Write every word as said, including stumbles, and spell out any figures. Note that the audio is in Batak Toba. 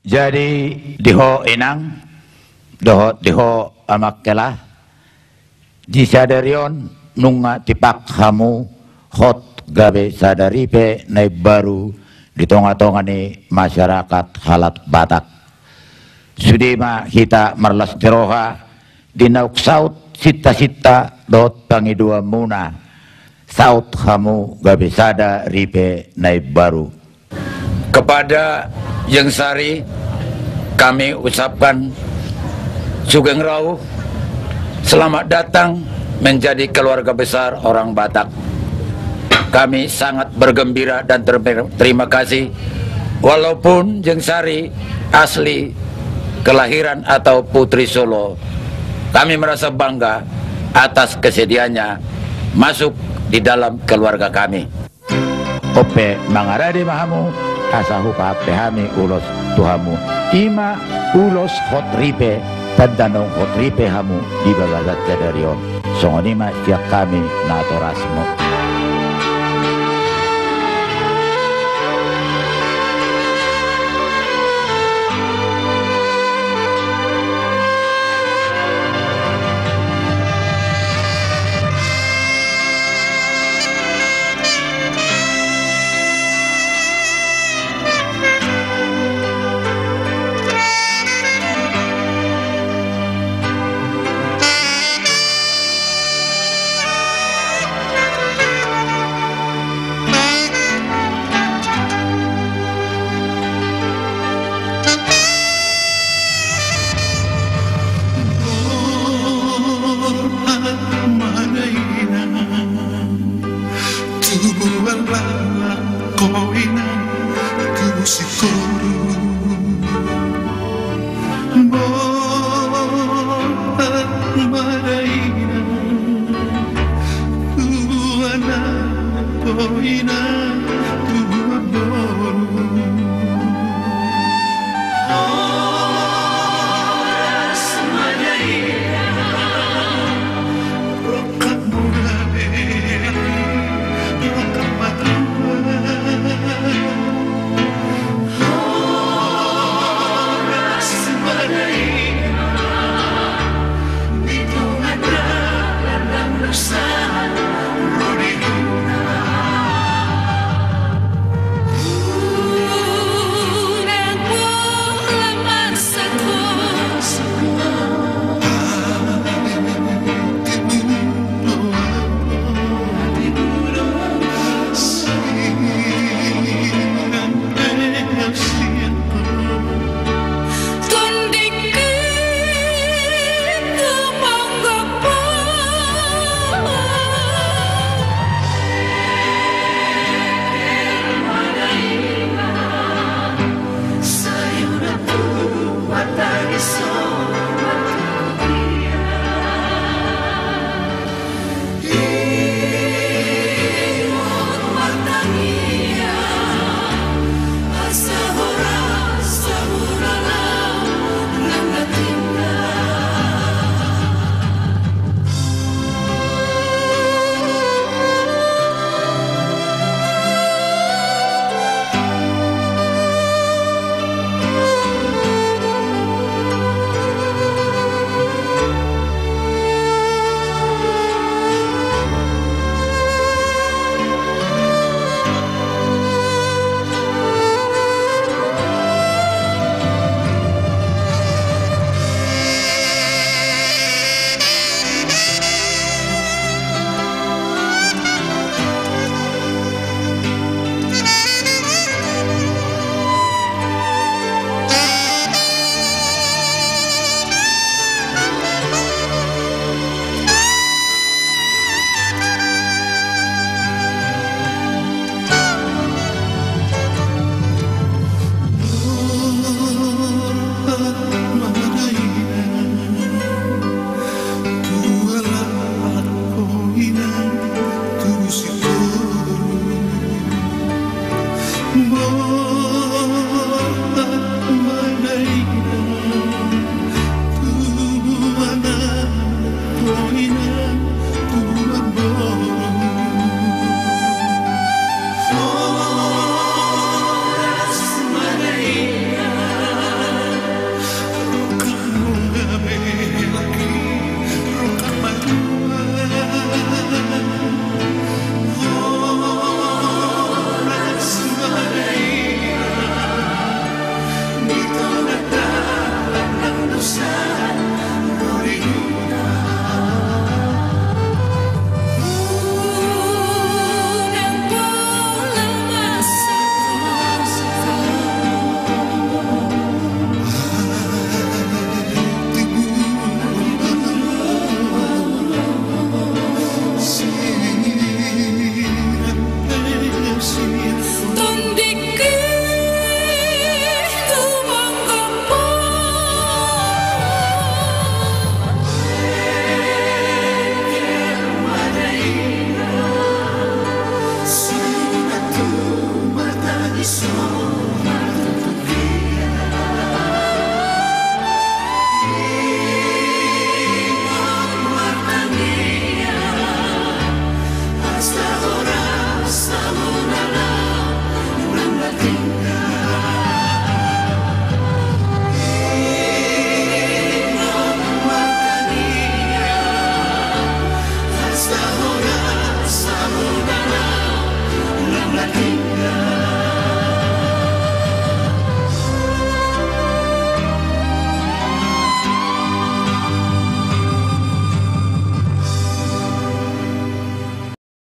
Jadi di ho inang dohot di ho amang hela, di sadari on nunga tipak hamu hot gabe sada ripe na imbaru di tonga-tonga ni masyarakat halak Batak. Sude ma hita marlas ni roha di naung saut sinta-sinta dohot pangidoanmuna, saut hamu gabe sada ripe na imbaru. Kepada Jeng Sari, kami ucapkan sugeng rahu, selamat datang menjadi keluarga besar orang Batak. Kami sangat bergembira dan ter-, terima kasih. Walaupun Jeng Sari asli kelahiran atau putri Solo, kami merasa bangga atas kesediaannya masuk di dalam keluarga kami. On pe mangarade ma hamu, asa hupasahat hami ulos tu hamu. I ma ulos hot ripe, tanda naung hot ripe hamu di bagasan sadari on. Songon i ma sian hami natorasmu.